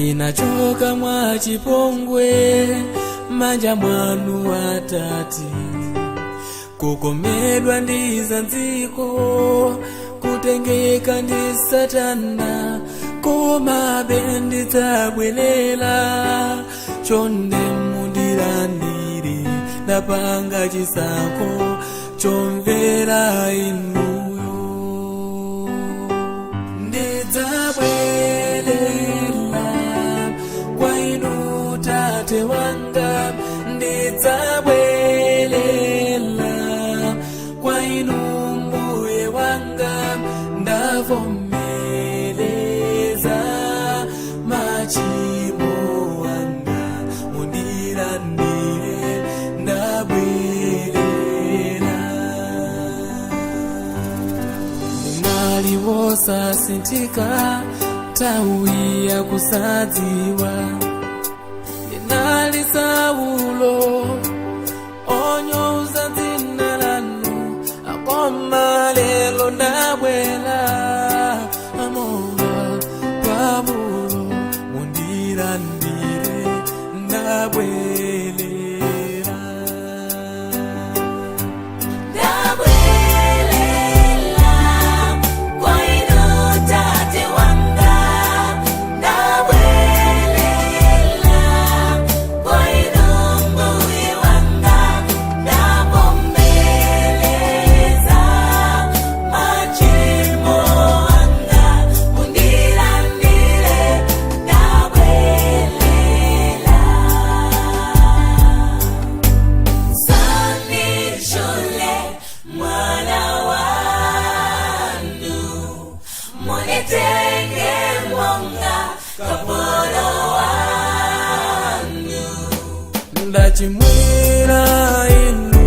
Ndinachoka mwa chipongwe manja mwanu atati, kukomedwa ndi zanziko, kutengeka ndi satana, komabe ndidzabwerera. Chonde mundilandire, ndapanga chisankho chomvera inuyo. Ndidzabwerera kwa inu tate wanga, ndidzabwerera kwa inu mbuye wanga. Ndavomereza machimo anga, mundilandire, ndabwerera. Ndinali wosasinthika nthawi yakusadziwa, ndinali Saulo onyoza dzina lanu, koma lero ndabwera monga Paulo, mundilandire, ndabwerera. Ndabwelela kwa inu tate wanga, ndabwelela kwa inu mbuye wanga. Ndavomereza machimo anga, mundilandire, ndabwelela. Sandishule mwana wanu, munitenge monga kapolo wanu. Ndachimwira inu,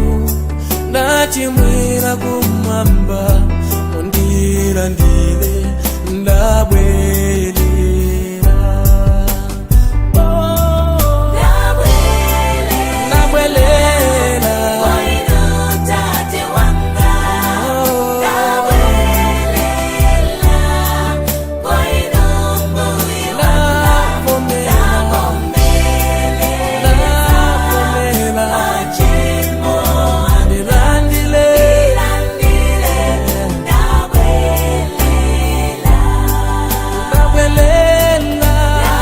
ndachimwira kumwamba, mundilandire, ndabwerera. Oh, Ndabwelela ndabwerera kwa inu tate wanga, Oh, ndabwelela kwa inu mbuye wanga. ndavomera, Ndavomereza ndavomera, machimo anga, ndilandile, ndilandire, ndabwelela. Ndabwerera.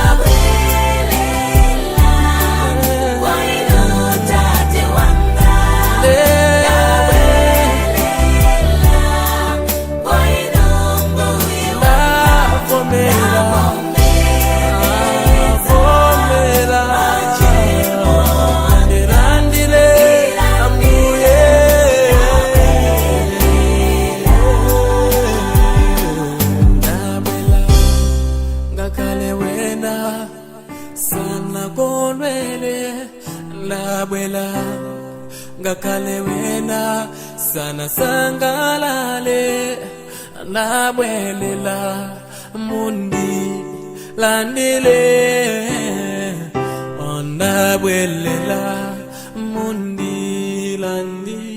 Ndabwelela kwa inu tate wanga, ndabwelela kwa inu mbuye wanga. Ndavomera, Ndavomereza ndavomera, machimo anga, ndilandile ambuye. Ndabwela ngakhale wena sanakondwele, ndabwela ngakhale wena sanasangalale, ndabwelela, mundilandile, ndabwelela, mundilandile.